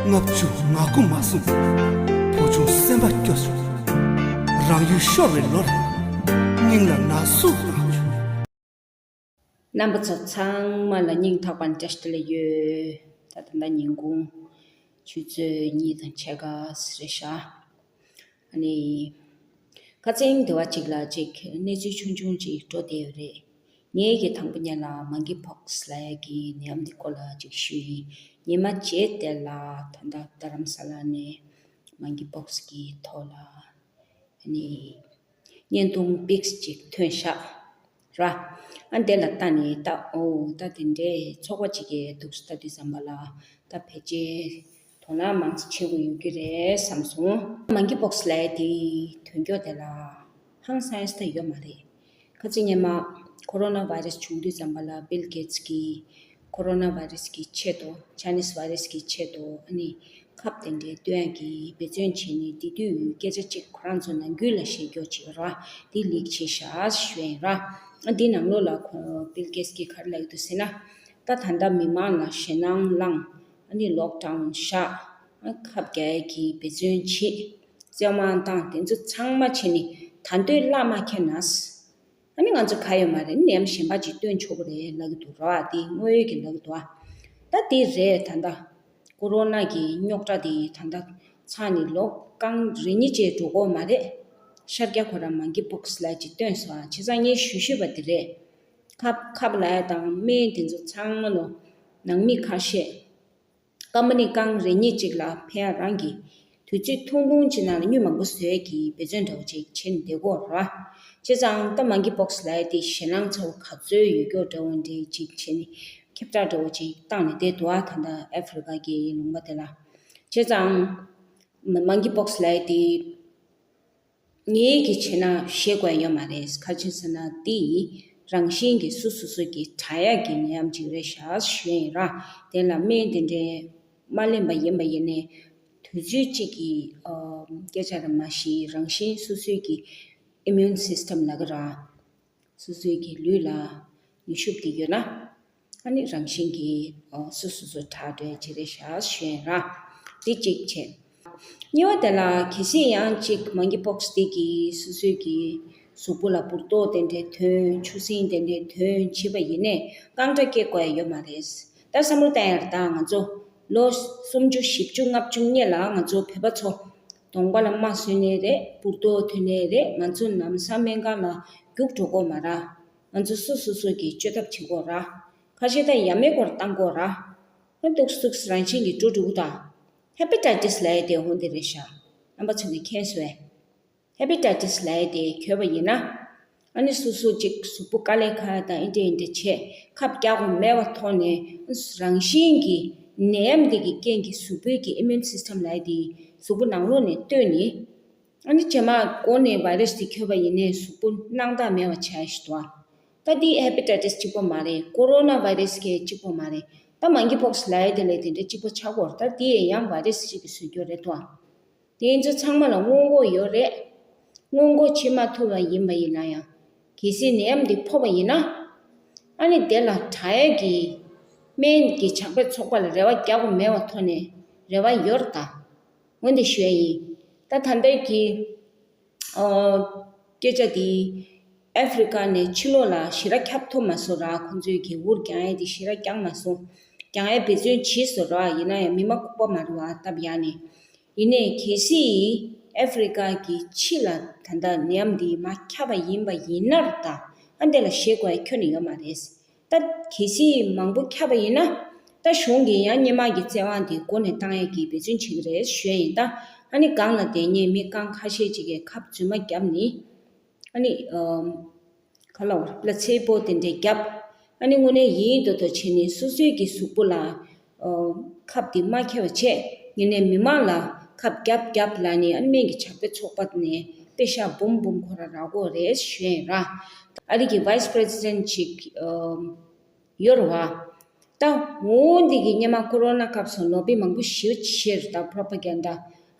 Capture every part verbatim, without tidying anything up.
ལྔ་བཅུ་ང་དགུ་མ་སོང་། བུ་ཆུང་སེམས་པ་སྐྱོ་བྱུང་། རང་ཡུལ་ཤོར་བའི་ལོར། སྙིང་ལ་ན་ཟུག་ལངས་བྱུང་། རྣམ་པ་ཚོ་ཚང་མ་ལ་སྙིང་ཐག་པ་ནས་བཀྲ་ཤིས་བདེ་ལེགས་ཡོད། ད་ད་ལྟ་ཉིན་གུང་ཆུ་ཚོད་གཉིས་དང་ཕྱེད་ཀ་རེད་ཤག་ཨ་ནི། ཁ་སང་དེ་བ་གཅིག་ལ་གཅིག་གནས་ཚུལ་ཆུང་ཆུང་གཅིག་འགྲོ་བསྡད་ཡོད་རེད། ངས་ཀྱི་དང་པོ་ཉིད་ལ་མང་ཀི་པོག་སི་ལབ་ཡ་གི་ནད་ཡམས་འདི་སྐོར་ལ་གཅིག་ཞུས་ཡིན། ཉི་མ་རྗེས་དེ་ལ་ད་ལྟ་རྡ་རམ་ས་ལ་ནས་མང་ཀི་པོག་སི་གི་ཐོག་ལ་ཨ་ནི་བརྙན་ཐུང་པིག་ཅིག་ཐོན་ཤག་ར། ཨ་འདི་ལ་ལྟ་ནས་ད་ཨོ་ད་དེ་འདྲའི་ཚོགས་པ་གཅིག་གི་འདུག་ལྟ་དུས་ཙམ་པ་ལ་ད་ཕལ་ཆེར་དོ་སྣང་མང་ཙམ་བྱེད་དགོས་ཡོད་ཀྱི་རེད་བསམ་སོང་། མང་ཀི་པོག་སི་ལབ་ཡ་དེ་ཐོན་སྐྱོ་དེ་ལ་ཧང་སངས་ས་ཡོད་མ་རེད། ཁ་སང་ཉི་མ་ཁོ་རོ་ན་བྷའི་རེ་སི་བྱུང་དུས་ཙམ་པ་ལ་བྷིལ་གེ་ཊི་སི་གིས་ཁོ་རོ་ན་བྷའི་རེ་སི་གི་ཆེད་དུ་ཆའི་ནིས་བྷའི་རེ་སི་གི་ཆེད་དུ་ཨ་ནི་ཁབ་དེ་འདྲའི་སྟོན་ཡ་གི་འབད་བརྩོན་བྱས་ནས་དེ་དུས་སྐད་ཆ་གཅིག་ཁོ་རང་ཚོ་ནང་ཁུལ་ལ་བཤད་རྒྱུ་ཅིག་ཡོད་ར། དེ་ལིག་བྱས་ཤག་ཞུ་ཡ་ཡིན་ར། ཨ་འདི་ནང་ལོགས་ལ་ཁོ་བྷིལ་གེ་ཊི་སི་གིས་ག་རེ་ལབ་ཀྱི་འདུག་ཟེར་ན། ད་ད་ལྟ་མི་མང་ལ་ཞེད་སྣང་བསླངས། ཨ་ནི་ལོག་ཌའུན་བཞག་ཨ་ཁབ་རྒྱག་ཡ་གི་འབད་བརྩོན་བྱེད། བཙན་དབང་བཏང་། དེ་ཚོ་ཚང་མ་བྱས་ནས་ད་འདོད་བླ་མ་ཁྱེར་ན། ཨ་ནི་ང་ཚོ་ག་ཡོད་མ་རེད། ནད་ཡམས་གཞན་པ་ཅིག་སྟོན་ཆོག་གི་རེད་ལབ་ཀྱི་འདུག་ར། དེ་དངོས་ཡོད་ཀྱི་ལབ་ཀྱི་འདུག་ཨ། ད་དེ་རེད། ད་ལྟ་ཀོ་རོ་ན་གི་རྙོག་དྲ་དེ་ད་ལྟ་ཚང་ནས་ལོ་རྐང་རེ་གཉིས་བཅས་འགྲོ་གི་ཡོད་མ་རེད། ཤར་རྒྱག་ཁོ་རང་མང་ཀི་པོག་སི་ལབ་ཅིག་བཏོན་སོང་ཨ། བྱས་ཙང་ངས་ཞུ་ཞུས་པ་དེ་རེད། ཁབ་ཁབ་ལབ་ཡ་དང་སྨན་དེ་ཚོ་ཚང་མ་ལོ་ནང་མི་ཁ་ཤས། ཀམ་པ་ནི་རྐང་རེ་གཉིས་གཅིག་ལ་ཕན་ཡ་རང་གི་དུས་ཚོད་ཐུང་ཐུང་གཅིག་ནང་ལ་དངུལ་མང་པོ་བཟོ་ཡས་ཀྱི་འབད་བརྩོན་འདྲ་བོ་ཅིག་བྱེད་ནས་བསྡད་ཀྱི་ཡོད་རེད་བ། བྱས་ཙང་ད་མང་ཀི་པོག་སི་ལབ་ཡ་དེ་ཞེད་སྣང་ཚ་བོ་ག་ཚོད་ཡོད་རྒྱུ་འདྲ་བོ་འདྲ་ཅིག་བྱས་ནས་ཁྱབ་བསྒྲགས་འདྲ་བོ་ཅིག་བཏང་ནས་བསྡད་འདུག་བ། ད་ལྟ་ཨ་ཧྥི་རི་ཀ་གི་ལུང་པ་དེ་ལ། བྱས་ཙང་མ་མང་ཀི་པོག་སི་ལབ་ཡ་དེ། ངེད་ཀྱིས་བྱས་ན་ཤེས་དགོས་ཡ་ཡོད་མ་རེད། ག་རེ་བྱས་ཟེར་ན་དེ་ཡི་རང་བཞིན་གྱིས་སོ་སོ་སོ་གི་དྲག་ཡག་གི་ནད་ཡམས་ཅིག་རེད་ཤག་ཞུ་ཡིན་ར། དེ་ལ་སྨན་དེ་འདྲའི་མ་ལེན་པ་ཡིན་པ་ཡིན་ནའི་དུས་ཚོད་གཅིག་གི་ཨ་སྐད་ཆ་རེད་མ་གཞི་རང་བཞིན་སོ་སོའི་གི་ཨི་མིའུན་སིས་ཊམ་ལབ་ཀྱི་ར། སོ་སོའི་གི་ལུས་ལ་ནུས་ཤུགས་དེ་ཡོད་ན། ཨ་ནི་རང་བཞིན་གྱིས་ཨོ་སོ་སོ་སོ་དྲག་འགྲོ་ཡ་ཅིག་རེད་ཤག་ཞུ་ཡིན་ར། དེ་གཅིག་བྱས། གཉིས་པ་དེ་ལ་གལ་སྲིད་ཡང་གཅིག་མང་ཀི་པོག་སི་དེ་གིས་སོ་སོའི་གི་གཟུགས་པོ་ལ་འབུར་ཏོག་དེ་འདྲའི་ཐོན། ཆུ་སྲིན་དེ་འདྲའི་ཐོན་བྱས་པ་ཡིན་ནའི་རྐང་ཁྲ་སྐྱེ་དགོས་ཡ་ཡོད་མ་རེད། ད་བསམ་བློ་བཏང་ཡ་རེད། ད་ང་ཚོ་ལོ་སུམ་ཅུ་བཞི་བཅུ་ལྔ་བཅུ་སྔོན་ལ་ང་ཚོ་བོད་པ་ཚོ་གདོང་པ་ལ་རྨ་སོན་ནའི་རེད། འབུར་ཏོག་ཐོན་ནའི་རེད། ང་ཚོ་ལམ་སང་སྨན་ཁང་ལ་རྒྱུགས་འགྲོ་དགོས་མ་རེད། ང་ཚོ་སོ་སོ་སོ་གི་བཅོས་ཐབས་བྱེད་དགོས་ར། ཁ་ཤས་ད་ཡ་མའི་སྐོར་བཏང་དགོས་ར། ཨ་འདུག་སེ་འདུག་སེ་རང་བཞིན་གྱིས་འགྲོ་འགྲོ་གི་ད། ཧེ་པ་ཊའི་ཊི་སི་ལབ་ཡ་དེ་འོ་འདི་རེད་ཤག་རྣམ་པ་ཚོ་གིས་མཁྱེན་སོང་ངས། ཧེ་པ་ཊའི་ཊི་སི་ལབ་ཡ་དེ་གྱོད་པ་ཡིན་ན། ཨ་ནི་སོ་སོ་གཅིག་གཟུགས་པོ་དཀའ་ལས་ཁག་དང་ཨེ་འདྲ་ཨེ་འདྲ་བྱས་ཁབ་རྒྱག་དགོས་མེད་པ་ཐོག་ནས་རང་བཞིན་གྱིས་ནད་ཡམས་འདི་གི་རྐྱེན་གྱིས་གཟུགས་པོའི་གི་ཨི་མིའུན་སིས་ཊམ་ལབ་ཡ་དེ་གཟུགས་པོ་ནང་ལོགས་ནས་བཏོན་ནས། ཨ་ནི་རྗེས་མ་མགོ་ནས་བྷའི་རེ་སི་དེ་ཁྱབ་པ་ཡིན་ནའི་གཟུགས་པོ་སྣང་དག་མེད་པ་ཆགས་ཡ་ཞིག་འདུག་ཨ། ད་འདི་ཧེ་པ་ཊའི་ཊི་སི་གཅིག་པོ་མ་རེད། ཀོ་རོ་ན་བྷའི་རེ་སི་གི་གཅིག་པོ་མ་རེད། ད་མང་ཀི་པོག་སི་ལབ་ཡ་དེ་ལས་དེ་འདྲ་གཅིག་པོ་ཆགས་ཀྱི་ཡོད་རེད། ད་འདི་ཡང་བྷའི་རེ་སི་གཅིག་གིས་བཟོ་རྒྱུ་རེད་དོ། དེ་ཚོ་ཚང་མ་ལ་སྔོན་འགོག་ཡོད་རེད། སྔོན་འགོག་བྱེད་མ་ཐུབ་པ་ཡིན་པ་ཡིན་ན་ཡང་། གལ་སྲིད་ནད་ཡམས་འདི་ཕོག་པ་ཡིན་ན། ཨ་ནི་དེ་ལ་དྲག་ཡག་གི་སྨན་གྱི་ཇག་པའི་ཚོགས་པ་ལ་རེ་བ་རྒྱག་དགོས་མེད་པ་ཐོག་ནས་རེ་བ་ཡོད་རེད་ད། འོན་ཏེ་ཞུ་ཡ་ཡིན། ད་ད་ལྟའི་གི་ཨོ་སྐད་ཆ་དེ་ཨ་ཧྥི་རི་ཀ་ནས་ཕྱི་ལོགས་ལ་ཞེ་དྲག་ཁྱབ་ཐུབ་མ་སོང་ར། ཁོང་ཚོས་ཀྱི་འུར་རྒྱག་ཡ་དེ་ཞེ་དྲག་རྒྱག་མ་སོང་། རྒྱག་ཡ་འབད་བརྩོན་བྱས་སོང་ར། ཡིན་ན་ཡང་མི་མང་ལྐུགས་པ་མ་རེད་བ་སྟབས་ཡག་ནས། ཡིན་ནའི་གལ་སྲིད་ཨ་ཧྥི་རི་ཀ་གི་ཕྱི་ལ་ད་ལྟ་ནད་ཡམས་འདི་མར་ཁྱབ་པ་ཡིན་པ་ཡིན་ན་ར། ད་ཨ་འདི་ལ་ཞེད་དགོས་ཡ་ཁྱོན་ནས་ཡོད་མ་རེད། ད་གལ་སྲིད་མང་པོ་ཁྱབ་པ་ཡིན་ན། ད་གཞུང་གིས་ཡང་སྔོན་མ་གི་བཙན་དབང་དེ་མགོ་ནས་བཏང་ཡས་ཀྱི་འབད་བརྩོན་བྱེད་ཀྱི་རེད་ཞུ་ཡ་ཡིན། ད་ཨ་ནི་སྒང་ལ་བསྡད་མཁན་མི་རྐང་ཁ་ཤས་ཅིག་གིས་ཁབ་རྫུན་མ་བརྒྱབ་ནི། ཨ་ནི་ཨམ་ག་ལ་བར་པླ་ཚེ་པོ་དེ་འདྲས་བརྒྱབ། ཨ་ནི་དངོས་གནས་ཡིན་མདོག་མདོག་བྱས་ནས་སོ་སོའི་གི་གཟུགས་པོ་ལ་ཨོ་ཁབ་དེ་མ་འཁྱེར་བ་བྱས་ངེས་ནས་མི་མང་ལ་ཁབ་རྒྱབ་རྒྱབ་ལབ་ནས། ཨ་ནི་སྨན་གྱི་ཇག་པའི་ཚོགས་པ་ནས་པེ་ཤག་འབུམ་འབུམ་ཁོ་ར་རག་གི་རེད་ཞུ་ཡ་ཡིན་ར། ཨ་རི་གི་ཝའི་སི་པི་རེ་སི་ཌེན་ཊི་ཅིག་ཨམ། ཡོད་རེད་བ། ད་འོ་འདི་གི་སྔོན་མ་ཀོ་རོ་ན་སྐབས་སུ་ལོ་པི་མང་པོ་ཞེ་པོ་ཅིག་བཤད་རེད་ད། པོ་རོ་པ་གན་ཌ།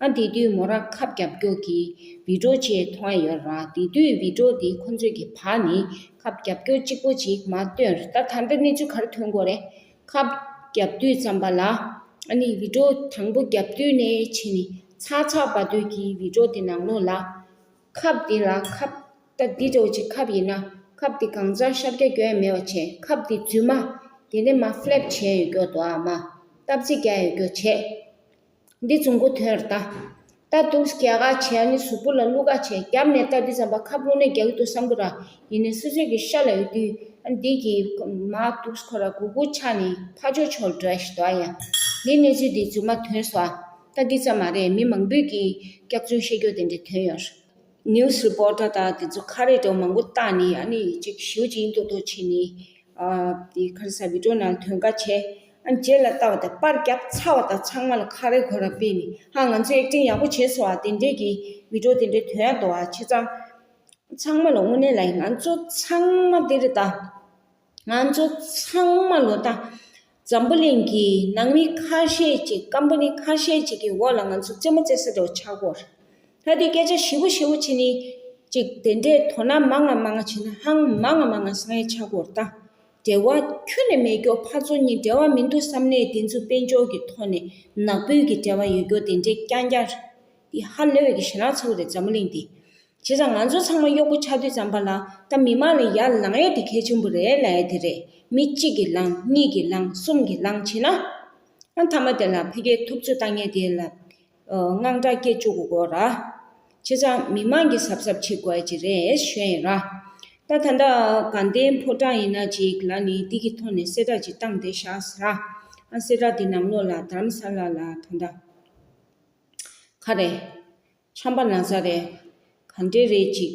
ཨ་དེ་དུས་མོ་རང་ཁབ་རྒྱབ་སྐྱོར་གྱི་བི་ཌི་ཡོ་ཅིག་མཐོང་ཡ་ཡོད་རེད་བ། དེ་དུས་བི་ཌི་ཡོ་དེ་ཁོ་ཚོས་ཀྱི་ཕར་ནས་ཁབ་རྒྱབ་སྐྱོར་གཅིག་པོ་ཅིག་མར་བཏོན་རེད། ད་ད་ལྟ་གནས་ཚུལ་ག་རེ་ཐོན་གྱི་ཡོད་རེད། ཁབ་རྒྱབ་དུས་ཙམ་པ་ལ་ ཨ་ནི་བི་ཌིའོ་དང་པོ་རྒྱབ་དུས་ནས་བྱས་ནས་ཚག་ཚག་བར་དུ་གི་བི་ཌིའོ་དེ་ནང་ལོགས་ལ། ཁབ་འདི་ལ་ཁབ་ད་འདི་འདྲ་བོ་ཅིག་ཁབ་ཡིན་ན་ཁབ་འདི་གང་ཚང་ཤར་རྒྱག་རྒྱུ་ཡང་མེད་པ་བྱས། ཁབ་འདི་རྫུན་མ་དེ་ནས་མ་ཕི་ལེབ་བྱས་ཡོད་རྒྱུ་འདུག་ཨ། མ་སྟབས་ཚིག་རྒྱག་ཡོད་རྒྱུ་བྱས། འདི་བཙུན་གོ་ཐོན་ར་ད། ད་འདུག་རྒྱ་གར་བྱས་ཨ་ནི་གཟུགས་པོ་ལ་བླུག་ག་བྱས་རྒྱབ་ནས་ལྟ་དུས་ཙམ་པ་ཁབ་བླུག་ནས་རྒྱག་གི་འདུག་བསམ་གི་ར། ཡིན་ནའི་སོ་སོའི་གི་ཤ་ལ་ཡོད་དུས་ཨ་འདི་གི་མ་འདུག་ཁོ་ར་གུ་གུ་ཆགས་ནས་ཕ་ཆོ་ཆོར་འགྲོ་ཡ་ཞིག་འདུག་ཨ། ཡ་འདི་གནས་ཚུལ་འདི་རྫུན་མ་ཐོན་སོང་ཨ། ད་འདི་ཙམ་མ་རེད། མི་མང་པོས་གི་སྐྱག་རྫུན་བཤད་རྒྱུ་དེ་འདྲ་ཐོན་ཡོད། ནིའུ་སི་རི་པོར་ཊར་དང་དེ་ཚོ་ཁ་རས་འདྲ་བོ་མང་པོ་བཏགས་ནས་ཨ་ནི་ཅིག་ཞེ་པོ་ཅིག་ཡིན་མདོག་མདོག་བྱས་ནས། ཨ་དེ་ག་རེ་ཟ་བི་ཌིའོ་ནང་ཐོན་ཁ་བྱས། ཨ་རྗེས་ལ་ལྟ་བ་དང་པར་རྒྱབ་ཚར་བ་དང་ཚང་མ་ལ་ཁ་རས་གོ་ར་ཕུད་ནས། ཧ་ང་ཚོ་ཨེག་ཊིང་ཡག་པོ་བྱས་སོང་ཨ། དེ་འདྲས་ཀྱི་བི་ཌིའོ་དེ་འདྲས་ཐོན་ཡག་འདུག་ཨ། བྱས་ཙང་ཚང་མ་ལ་དངོས་གནས་ལ་ང་ཚོ་ཚང་མ་འདི་རེད་ད། ང་ཚོ་ཚང་མ་ལོ་ད། འཛམ་བུ་གླིང་གི་ནང་མི་ཁ་ཤས་ཅིག་ཀམ་པ་ནི་ཁ་ཤས་ཅིག་གི་འོག་ལ་ང་ཚོ་རྩེད་མོ་རྩེ་ས་འདྲ་བོ་ཆགས་ཀྱི་ཡོད་རེད། ད་དེ་སྐད་ཆ་ཞེ་པོ་ཞེ་པོ་བྱས་ནས་ཅིག་དེ་འདྲས་དོ་སྣང་མང་ང་མང་ང་བྱས་ན་ཧང་མང་ང་མང་ང་སང་ཡས་ཆགས་ཀྱི་ཡོད་རེད་ད། འབྲེལ་བ་ཁྱོན་ནས་མེད་རྒྱུ་ཕར་ཚུར་གཉིས་འབྲེལ་བ་མི་འདུག་བསམ་ནས་དེ་ཚོ་དཔལ་འབྱོར་གྱི་ཐོག་ནས་ནག་པོའི་གི་འབྲེལ་བ་ཡོད་རྒྱུ་དེ་འདྲས་རྐྱང་རྐྱང་རེད། དེ་ཧ་ལས་པའི་གི་ཞེད་སྣང་ཚ་པོ་རེད་འཛམ་བུ་གླིང་འདི། བྱས་ཙང་ང་ཚོ་ཚང་མ་གཡོག་པོ་ཆགས་དུས་ཙམ་པ་ལ་ད་མི་མང་ལ་ཡར་ལངས་ཡས་དེ་གལ་ཆེན་པོ་རེད་ལབ་ཡས་དེ་རེད། མི་གཅིག་གིས་ལངས། གཉིས་ཀྱིས་ལངས། གསུམ་གྱིས་ལངས་བྱས་ན། ཨ་མཐའ་མ་དེ་ལ་ཕ་གིའི་ཐུབ་ཚོད་བཏང་མཁན་དེ་ལ་ཨ་དངངས་སྐྲག་སྐྱེ་བཅུག་དགོས་ར། བྱས་ཙང་མི་མང་གིས་གཟབ་གཟབ་བྱེད་དགོས་ཡས་ཅིག་རེད་ཞུ་ཡིན་ར། ད་ད་ལྟ་དགའ་ལྡན་ཕོ་བྲང་ཡིན་ན་ཅིག་ལ་ནི་འདི་གི་ཐོག་ནས་གསལ་བསྒྲགས་ཅིག་བཏང་བསྡད་ཤག་ཟེར་ར། ཨ་གསལ་བསྒྲགས་འདི་ནང་ལོགས་ལ་དྷ་རམ་ས་ལ་ལ་ད་ལྟ། ག་རེ། ཆམ་པ་ན་ཚ་རེད། ག་འདྲས་རེད་ཅིག་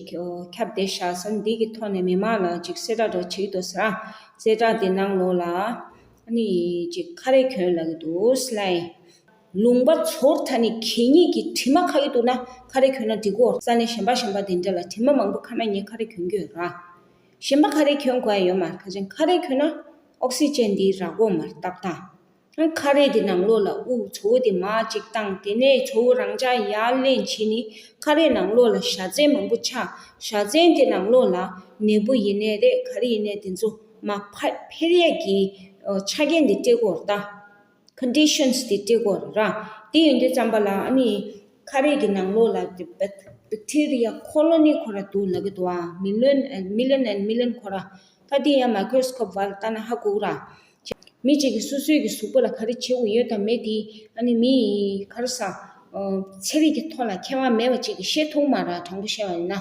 ཁྱབ་བསྡད་ཤག་ཟེར། འདི་གི་ཐོག་ནས་མི་མང་ལ་ཅིག་གསལ་བསྒྲགས་འདྲ་བོ་བྱེད་ཀྱི་འདུག་ཟེར། གསལ་བསྒྲགས་དེ་ནང་ལོགས་ལ་ཨ་ནི་ཅིག་ཁ་རས་གྱོན་ལབ་ཀྱི་འདུག་ཟེར་ལབ་ཡིན། ལུང་པ་ཚོར་ཐ་ནི་གད་སྙིགས་ཀྱི་དྲི་མ་ཁ་གི་འདུག་ན་ཁ་རས་གྱོན་ན་འགྲིག་གོ། ས་གནས་གཞན་པ་གཞན་པ་དེ་འདྲ་ལ་དྲི་མ་མང་པོ་ཁ་ན་ངས་ཁ་རས་གྱོན་གྱི་ཡོད་ར། གཞན་པ་ཁ་རས་གྱོན་དགོས་ཡ་ཡོད་མ་རེད། ཁ་ཅན་ཁ་རས་གྱོན་ན་ཨོག་སི་ཅན་འདི་རག་གོ་མ་རེད་ཏག་ཏག་ཁ་རས་དེ་ནང་ལོགས་ལ་དབུགས་བྱ་བོ་དེ་མར་ཅིག་བཏང་། དེ་ནས་བྱ་བོ་རང་འཇགས་ཡར་ལེན་བྱས་ནས་ཁ་རས་ནང་ལོགས་ལ་བཞའ་ཚན་མང་པོ་ཆགས། བཞའ་ཚན་དེ་ནང་ལོགས་ལ་ནད་འབུ་ཡིན་ནའི་རེད། ག་རེ་ཡིན་ནའི་དེ་ཚོ་མར་ཕར་འཕེལ་ཡས་ཀྱི་ཆ་རྐྱེན་དེ་སྤྲད་དགོས་རེད་ད། ཁོན་ཌི་ཤན་སི་དེ་སྤྲད་དགོས་རེད་ར། དེ་ཡིན་དུས་ཙམ་པ་ལ་ཨ་ནི་ཁ་རས་ཀྱི་ནང་ལོགས་ལ་དེ་བེག་ཊི་རི་ཡ་ཁོ་ལོ་ནི་ཁོ་ར་འདུག་ལབ་ཀྱི་འདུག་ཨ། མི་ལི་ཡོན་ཨེན་མི་ལི་ཡོན་ཨེན་མི་ལི་ཡོན་ཁོ་ར། ད་དེ་ཡང་མའི་ཀྲོ་སི་ཀོབ་བར་ལྟ་ན་ཧ་གོ་གི་ར། མི་གཅིག་གིས་སོ་སོའི་གི་གཟུགས་པོ་ལ་ག་རེ་བྱེད་དགོས་ཡོད་དང་མེད་དེ་ཨ་ནི་མི་ག་རེ་ཟ། ཚན་རིག་གི་ཐོག་ལ་མཁས་དབང་མེད་པ་ཅིག་གིས་ཤེས་ཐུབ་མ་རེད། དྲང་པོ་བཤད་པ་ཡིན་ན།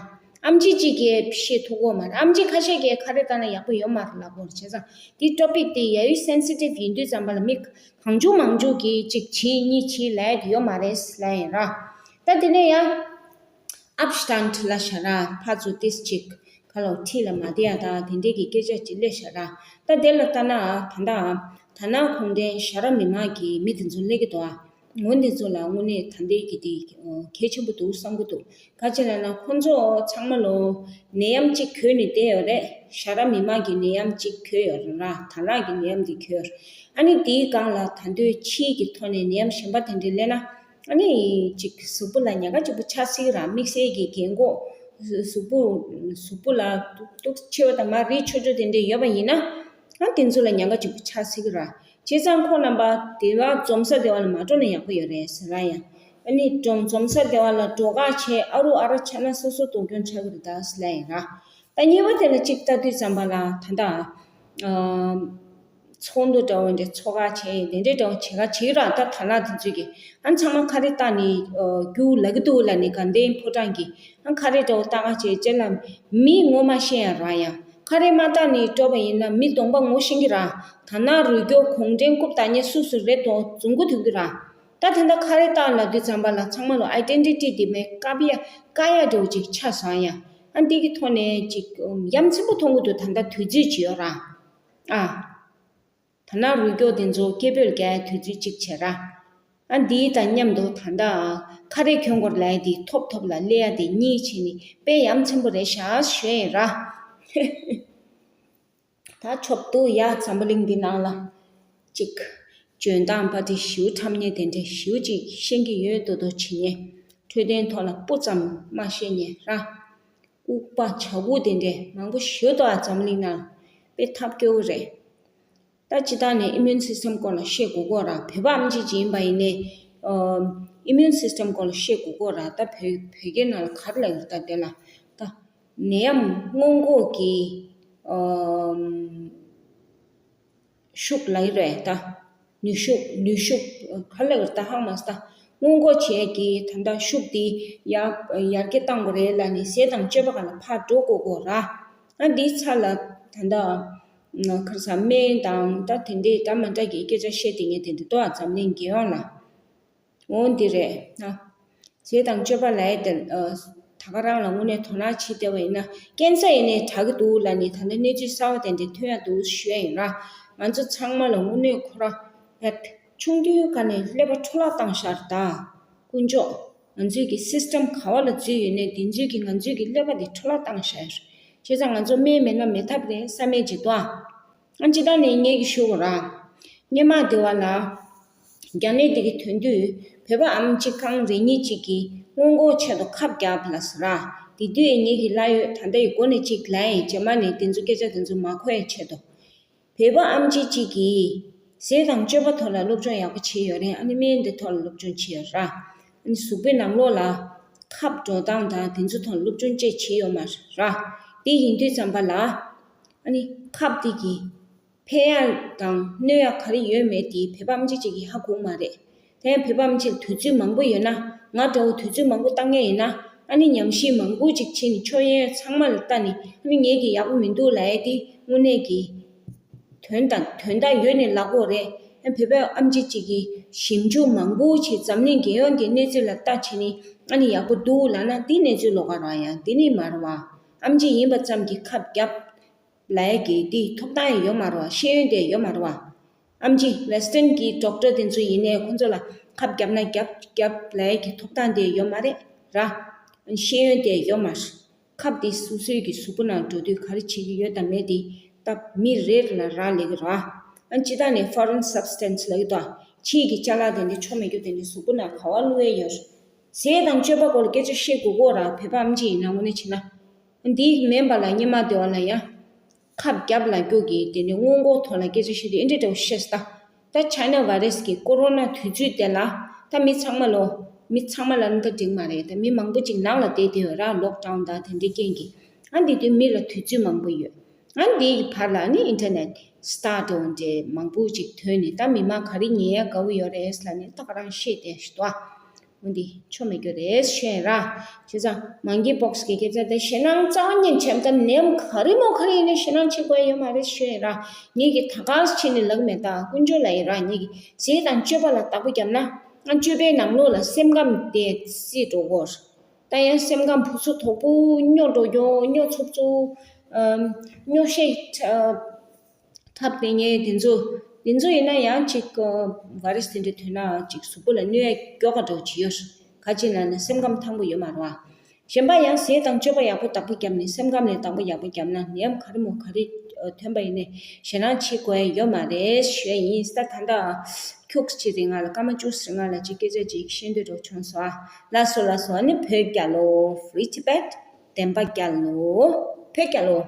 ཨེམ་ཆི་གཅིག་གིས་ཤེས་ཐུབ་ཀྱི་ཡོད་མ་རེད། ཨེམ་ཆི་ཁ་ཤས་ཀྱིས་ཁ་རས་བཏགས་ན་ཡག་པོ་ཡོད་མ་རེད་ལབ་ཀྱི་ཡོད་རེད། བྱས་ཙང་དེ་ཊོ་པིག་དེ་ཡ་ཡུལ་སེན་སི་ཊིབ་ཡིན་དུས་ཙམ་པ་ལ་མི་གང་བྱུང་མང་བྱུང་གིས་གཅིག་བྱས་གཉིས་བྱས་ལབ་ཡ་དེ་ཡོད་མ་རེད་ལབ་ཡིན་ར། ད་དེ་ནས་ཡང་། ཨབ་སི་ཊན་ཊི་ལབ་ཤག་ར། ཕར་ཚུར་ཏོག་ཙམ་ཅིག་ཁ་ལོ་འཁྲིས་ལ་མ་བསྡད་ཡ་ད་དེ་འདྲས་ཀྱི་སྐད་ཆ་ཅིག་སླེབས་ཤག་ར། ད་དེ་ལ་ལྟ་ན་ད་ལྟ་དྷ་ན་གུང་ཁྲན་ཞྭ་ར་མི་མང་གི་མི་དེ་ཚོ་སླེབས་ཀྱི་འདུག་ཨ། འོ་འདི་ཚོ་ལ་དངོས་གནས་ད་ལྟའི་གི་དེ་གལ་ཆེན་པོ་འདུག་བསམ་གྱི་འདུག་ག་ཅི་ལབ་ན་ཁོང་ཚོ་ཚང་མ་ལོ་ནད་ཡམས་གཅིག་གོན་ནས་བསྡད་ཡོད་རེད། ཞྭ་ར་མི་མང་གི་ནད་ཡམས་གཅིག་གོན་ཡོད་རེད་ར། དྭགས་ལྷ་གི་ནད་ཡམས་འདི་གོན་ཡོད་རེད། ཨ་ནི་དེའི་སྒང་ལ་ད་དུང་ཕྱིའི་གི་ཐོག་ནས་ནད་ཡམས་གཞན་པ་དེ་འདྲས་སླེབས་ན། ཨ་ནི་ཅིག་གཟུགས་པོ་ལ་ཉེན་ཁ་ཆེན་པོ་ཆགས་སྲིད་ཀྱི་ར། དམིགས་བསལ་གྱི་རྒན་གོག་གཟུགས་པོ་གཟུགས་པོ་ལ་སྡུག་སྡུག་ཆེ་བ་དང་མར་རིལ་ཆོག་ཆོག་དེ་འདྲས་ཡོད་པ་ཡིན་ན། ཨ་དེ་ཚོ་ལ་ཉེན་ཁ་ཆེན་པོ་ཆགས་སྲིད་ཀྱི་ར། བྱས་ཙང་ཁོང་རྣམ་པ་དེ་བ་འཛོམས་ས་དེ་བ་ལ་མ་འགྲོ་ན་ཡག་པོ་ཡོད་རེད་ཟེར་ར་ཡ། ཨ་ནི་འཛོམས་འཛོམས་ས་དེ་བ་ལ་འགྲོ་ཁ་བྱས་ཨ་རུ་ཨ་ར་ཆགས་ན་སོ་སོ་སྡུག་གྱོང་ཆགས་ཀྱི་རེད་ད་ཟེར་ལབ་ཡིན་ར། ད་གཉིས་པ་དེ་ལ་གཅིག་ལྟ་དུས་ཙམ་པ་ལ་ད་ལྟ། ཚོགས་འདུ་འདྲ་བོ་འདྲ་ཚོགས་ཁ་བྱས་དེ་འདྲའི་འདྲ་བོ་བྱེད་ཁ་བྱེད་ར། ད་དྭགས་ལྷ་དེ་ཚོས་ཀྱི་ཨ་ཚང་མ་ཁ་རས་བཏགས་ནས་རྒྱུགས་ལབ་ཀྱི་འདུག་ལབ་ནས་དགའ་ལྡན་ཕོ་བྲང་གི་ཨ་ཁ་རས་འདྲ་བོ་བཏགས་ཁ་བྱས་རྗེས་ལ་མི་ངོ་མ་ཤེས་ཡ་ར་ཡ། ཁ་རས་མ་བཏགས་ནས་འགྲོ་བ་ཡིན་ན་མི་གདོང་པ་ངོ་ཤེས་ཀྱི་ར། དྷ་ན་རུས་སྐྱོར་གུང་ཁྲན་རྐུབ་བཏགས་མཁན་སུ་སུ་རེད་དོ་རྫུན་གོ་ཐུབ་ཀྱི་ར། ད་ད་ལྟ་ཁ་རས་བཏགས་ལབ་དུས་ཙམ་པ་ལ་ཚང་མ་ལོ་ཨའི་ཌེན་ཊི་ཊི་དེ་མེད་བཀག་ཡ་བཀག་ཡ་འདྲ་བོ་ཅིག་ཆགས་སོང་ཡ། ཨ་འདི་གི་ཐོག་ནས་ཅིག་ཡ་མཚན་པོ་མཐོང་གི་འདུག་ད་ལྟ་དུས་ཚོད་ཅིག་ཡོད་ར། ཨ། དྷ་ན་རུས་སྐྱོར་དེ་ཚོ་སྐད་འབོད་རྒྱག་ཡ་དུས་ཚོད་ཅིག་བྱས་ར། ཨ་འདི་དང་མཉམ་དུ་ད་ལྟ་ཁ་རས་གྱོན་དགོས་ལབ་ཡ་དེ་ཐོབ་ཐོབ་ལ་སླེབས་ཡ་དེ་གཉིས་བྱས་ནས་དཔེ་ཡ་མཚན་པོ་རེད་ཤག་ཞུ་ཡ་ཡིན་ར། ད་ཆོབ་ཏུ་ཡ་འཛམ་བུ་གླིང་འདི་ནང་ལ་ཅིག་འཇོན་ཐང་པ་དེ་ཞེ་པོ་འཁྲབ་མཁན་དེ་འདྲ་ཞེ་པོ་ཅིག་ཤེས་ཀྱི་ཡོད་མདོག་མདོག་བྱེད་མཁན། འཕྲོད་བསྟེན་ཐོག་ལ་སྤུ་ཙམ་མ་ཤེས་མཁན་ར། ལྐུགས་པ་བྱ་ལྐུགས་དེ་འདྲ་མང་པོ་ཞེ་པོ་འདུག་ཨ། འཛམ་བུ་གླིང་ནང་དཔེ་ཐབས་སྐྱོ་བོ་རེད། ད་ ད་སྤྱིར་བཏང་ནས་ཨི་མིའུན་སིས་ཊམ་སྐོར་ལ་བཤད་དགོས་ཀྱི་ཡོད་ར། བོད་པ་ཨམ་ཆི་ཅིག་ཡིན་པ་ཡིན་ནའི་ཨིམ་མིའུན་སིས་ཊམ་སྐོར་ལ་བཤད་དགོས་ཀྱི་ཡོད་ར། ད་བོད་བོད་སྐད་ནང་ལ་ག་རེ་ལབ་ཡོད་རེད། ད་དེ་ལ་ད་ནད་ཡམས་སྔོན་འགོག་གི་ཨམ་ཤུགས་ལབ་ཀྱི་རེད། ད་ནུས་ཤུགས་ནུས་ཤུགས་ག་རེ་ལབ་ཀྱི་རེད། ད་ཧ་མ་སོང་། ད་སྔོན་འགོག་བྱེད་ཀྱི་ད་ལྟ་ཤུགས་དེ་ཡར་ཡར་རྒྱས་གཏང་དགོས་རེད་ལབ་ནས་ཟས་དང་སྤྱོད་པ་སྒང་ལ་ཕར་འགྲོ་དགོས་ཀྱི་ཡོད་ར། ཨ་འདིའི་ཚབ་ལ་ད་ལྟ་ཁ་སང་སྨན་དང་ད་དེ་འདྲའི་འདྲ་མི་འདྲ་གི་སྐད་ཆ་བཤད་དེ་ངས་དེ་འདྲ་ཏོག་ཙམ་ལན་རྒྱག་ཡོང་ལ། འོ་འདི་རེད་ན། ཟས་དང་སྤྱོད་པ་ལབ་ཡས་དེ་ཨ་ད་ག་རང་ལ་དངོས་གནས་དོ་སྣང་བྱེད་བསྡད་པ་ཡིན་ན་ཀན་སར་ཡིན་ནའི་དྲག་གི་འདུག་ལབ་ནས་ད་ལྟ་གནས་ཚུལ་གསར་བ་དེ་འདྲ་ཐོན་ཡག་འདུག་ཞུ་ཡ་ཡིན་ར། ང་ཚོ་ཚང་མ་ལ་དངོས་གནས་ཁོ་ར་ཡ་ཆུང་དུས་ག་ནས་ཀླད་པ་འཕྲོ་བརླག་བཏང་ཤག་རེད་ད། དཀོན་མཆོག་ང་ཚོའི་གི་སིས་ཊམ་ག་བ་ལ་འཛུལ་ཡོད་ནའི་དེ་ཚོའི་གི་ང་ཚོའི་གི་ཀླད་པ་དེ་འཕྲོ་བརླག་བཏང་ཤག་ཡ། བྱས་ཙང་ང་ཚོ་སྨན་མེད་ན་མེད་ཐབས་རེད། བསམ་མེད་ཅིག་འདུག་ཨ། ཨ་སྤྱིར་བཏང་ནས་ངེད་ཀྱིས་ཞུ་དགོས་ར། སྔོན་མ་དེ་བ་ལ། རྒྱ་ནད་དེ་གི་ཐོན་དུས་བོད་པ་ཨམ་ཆི་རྐང་རེ་གཉིས་གཅིག་གིས་སྔོན་འགོག་ཆེད་དུ་ཁབ་བརྒྱབ་ལབ་ཟེར་ར། དེ་དུས་ངེད་ཀྱིས་ལབ་ཡོད། ད་ལྟ་ཡི་སྒོ་ནས་གཅིག་ལབ་ཡིན། རྗེས་མ་ནས་དེ་ཚོ་སྐད་ཆ་དེ་ཚོ་མ་གོ་ཡའི་ཆེད་དུ། བོད་པ་ཨམ་ཆི་གཅིག་གིས་ཟས་དང་སྤྱོད་པ་ཐོག་ལ་སློབ་སྦྱོང་ཡག་པོ་བྱས་ཡོད་རེད། ཨ་ནི་སྨན་དེ་ཐོག་ལ་སློབ་སྦྱོང་བྱས་ཡོད་ར། ཨ་ནི་གཟུགས་པོའི་ནང་ལོགས་ལ་ཁབ་འགྲོ་སྟངས་དང་དེ་ཚོ་ཐོག་ལ་སློབ་སྦྱོང་བཅས་བྱས་ཡོད་མ་རེད་ར། དེ་ཡིན་དུས་ཙམ་པ་ལ། ཨ་ནི་ཁབ་དེ་གི་ཕན་ཡག་དང་གནོད་ཡག་ག་རེ་ཡོད་མེད་དེ་བོད་པ་ཨམ་ཆི་གཅིག་གིས་ཧ་གོ་གི་མ་རེད། དེ་ཡང་བོད་པ་ཨམ་ཆི་ལ་དུས་ཚོད་མང་པོ་ཡོད་ན། ང་འདྲ་བོ་དུས་ཚོད་མང་པོ་བཏང་མཁན་ཡིན་ན། ཨ་ནི་ཉམས་ཞིབ་མང་པོ་ཅིག་བྱས་ནས་ཆོས་ཡོན་ཚང་མ་ལ་ལྟ་ནས། ཨ་ནི་ངེད་ཀྱིས་ཡག་པོ་མི་འདུག་ལབ་ཡས་དེ་དངོས་གནས་ཀྱི་དོན་དང་དོན་དག་ཡོད་ནས་ལབ་དགོས་རེད། ཨ་བོད་པ་ཨམ་ཆི་གཅིག་གིས་ཞིབ་འཇུག་མང་པོ་བྱས། འཛམ་གླིང་རྒྱལ་ཡོངས་ཀྱི་གནས་ཚུལ་ལ་ལྟ་བྱས་ནས། ཨ་ནི་ཡག་པོ་འདུག་ལབ་ན་དེ་གནས་ཚུལ་ལོགས་ཀ་རེད་ཡ། དེ་ནི་མ་རེད་བ། ཨམ་ཆི་ཡིན་པ་ཙམ་གྱིས་ཁབ་བརྒྱབ་ལབ་ཡས་ཀྱི་དེའི་ཐོབ་ཐང་ཡང་ཡོད་མ་རེད་བ། ཤེས་ཡོན་དེ་ཡོད་མ་རེད་བ། ཨམ་ཆི་ཝེ་སི་ཊན་གྱི་ཌོག་ཊར་དེ་ཚོ་ཡིན་ནའི་ཁོང་ཚོ་ལ་ཁབ་བརྒྱབ་ན་བརྒྱབ་བརྒྱབ་ལབ་ཡས་ཀྱི་ཐོབ་ཐང་དེ་ཡོད་མ་རེད་ར། ཤེས་ཡོན་དེ་ཡོད་མ་རེད། ཁབ་དེ་སོ་སོའི་གི་གཟུགས་པོ་ནང་འགྲོ་དུས་ག་རེ་བྱེད་ཀྱི་ཡོད་དམ་མེད་དེ་ད་མི་རེ་རེ་ལ་རག་ལས་ཀྱི་རེད་བ། ཨ་སྤྱིར་བཏང་ནས་ཕོ་རེན་སབ་སི་ཊན་སི་ལབ་ཀྱི་འདུག་ཨ། ཕྱིའི་གི་ཅ་ལག་དེ་འདྲ་ཆོ་མེད་རྒྱུ་དེ་འདྲ་གཟུགས་པོ་ནང་ག་བ་བླུགས་ཡས་ཡོད། ཟས་དང་སྤྱོད་པ་སྐོར་ལ་སྐད་ཆ་བཤད་དགོས་ཀྱི་རེད། བོད་པ་ཨམ་ཆི་ཡིན་ན་དངོས་གནས་བྱས་ན། འདི་མིན་པ་ལ་སྔོན་མ་དེ་བ་ལ་ཡང་ཁབ་བརྒྱབ་ལབ་རྒྱུ་གི་དེ་ནས་སྔོན་འགོག་ཐོག་ལ་སྐད་ཆ་བཤད་དུས་འདི་འདྲ་བཤད་ས། ད་ཆའི་ན་བྷའི་རེ་སི་གི་ཀོ་རོ་ན་དུས་ཚོད་དེ་ལ་ད་མི་ཚང་མ་ལོ། མི་ཚང་མ་ལ་ནི་ད་འགྲིག་མ་རེད། ད་མི་མང་པོ་ཅིག་ནང་ལ་བསྡད་བསྡད་ཡོད་ར། ལོག་ཌའུན་དང་དེ་འདྲའི་རྐྱེན་གྱིས། ཨ་འདི་དུས་མི་ལ་དུས་ཚོད་མང་པོ་ཡོད། ཨ་འདི་གི་བར་ལ་ནི་ཨིན་ཊར་ནེཊ་སི་ཊར་འདྲ་བོ་འདྲ་མང་པོ་ཅིག་ཐོན་ནས། ད་མི་མང་ག་རེ་ཉན་ཡ་དགའ་བོ་ཡོད་རེད་ལབ་ནས་ད་ག་རང་བཤད་བསྡད་ཤི་ཏོ། འོ་འདི་ཆོ་མེད་རྒྱུ་རེད་ཞུ་ཡིན་ར། བྱས་ཙང་མང་གི་པོག་སི་གི་སྐད་ཆ་དེ་ཞེད་སྣང་རྩ་བ་ཉིད་བྱས་ད་ནེམ་ག་རེ་མོ་ག་རེ་ཡིན་ན་ཞེད་སྣང་བྱེད་དགོས་ཡ་ཡོད་མ་རེད་ཞུ་ཡིན་ར། ངེད་ཀྱིས་ད་ག་སེ་བྱས་ནས་ལབ་མེད། ད་དཀོན་མཆོག་ལ་ཡིན་ར། ངེད་ཀྱིས་ཟས་དང་སྤྱོད་པ་ལ་བདག་པོ་བརྒྱབ་ན། ང་སྤྱོད་པའི་ནང་ལོགས་ལ་སེམས་ཁམས་དེ་སྲིད་འགྲོ་གོ། ད་ཡང་སེམས་ཁམས་ཕུགས་སུ་དོག་པོ་སྨྱོ་འགྲོ་རྒྱུ། སྨྱོ་ཚུབ་ཚུབ། ཨམ། སྨྱོ་ཤས་འཁྲབ་བསྡད་མཁན་དེ་ཚོ། དེ་ཚོ་ཡིན་ན་ཡང་ཅིག་ཨ་བྷའི་རེ་སི་དེ་འདྲ་ཐོན་ན་ཅིག་གཟུགས་པོ་ལ་གནོད་ཡ་མགྱོགས་པ་འདྲ་བོ་ཅིག་ཡོད། ག་ཅི་ལབ་ན་སེམས་ཁམས་ཐང་པོ་ཡོད་མ་རེད་བ། གཞན་པ་ཡང་ཟས་དང་སྤྱོད་པ་ཡག་པོ་བདག་པོ་བརྒྱབ་ནས། སེམས་ཁམས་ལ་བདག་པོ་ཡག་པོ་བརྒྱབ་ན་ནད་ཡམས་ག་རེ་མོ་ག་རེ་ཨ་ཐོན་པ་ཡིན་ནའི་ཞེད་སྣང་བྱེད་དགོས་ཡ་ཡོད་མ་རེད་ཞུ་ཡ་ཡིན། ད་ད་ལྟ་ཁྱུག་ཅིག་རིང་ང་ལ་སྐར་མ་བཅུ་ཙམ་རིང་ང་ལ་ཅིག་སྐད་ཆ་ཅིག་བཤད་འདོད་འདྲ་བོ་བྱུང་སོང་ཨ། ལགས་སོ་ལགས་སོ། ཨ་ནི་བོད་རྒྱལ་ལོ། Free Tibet། བདེན་པ་རྒྱལ་ལོ། བོད་རྒྱལ་ལོ།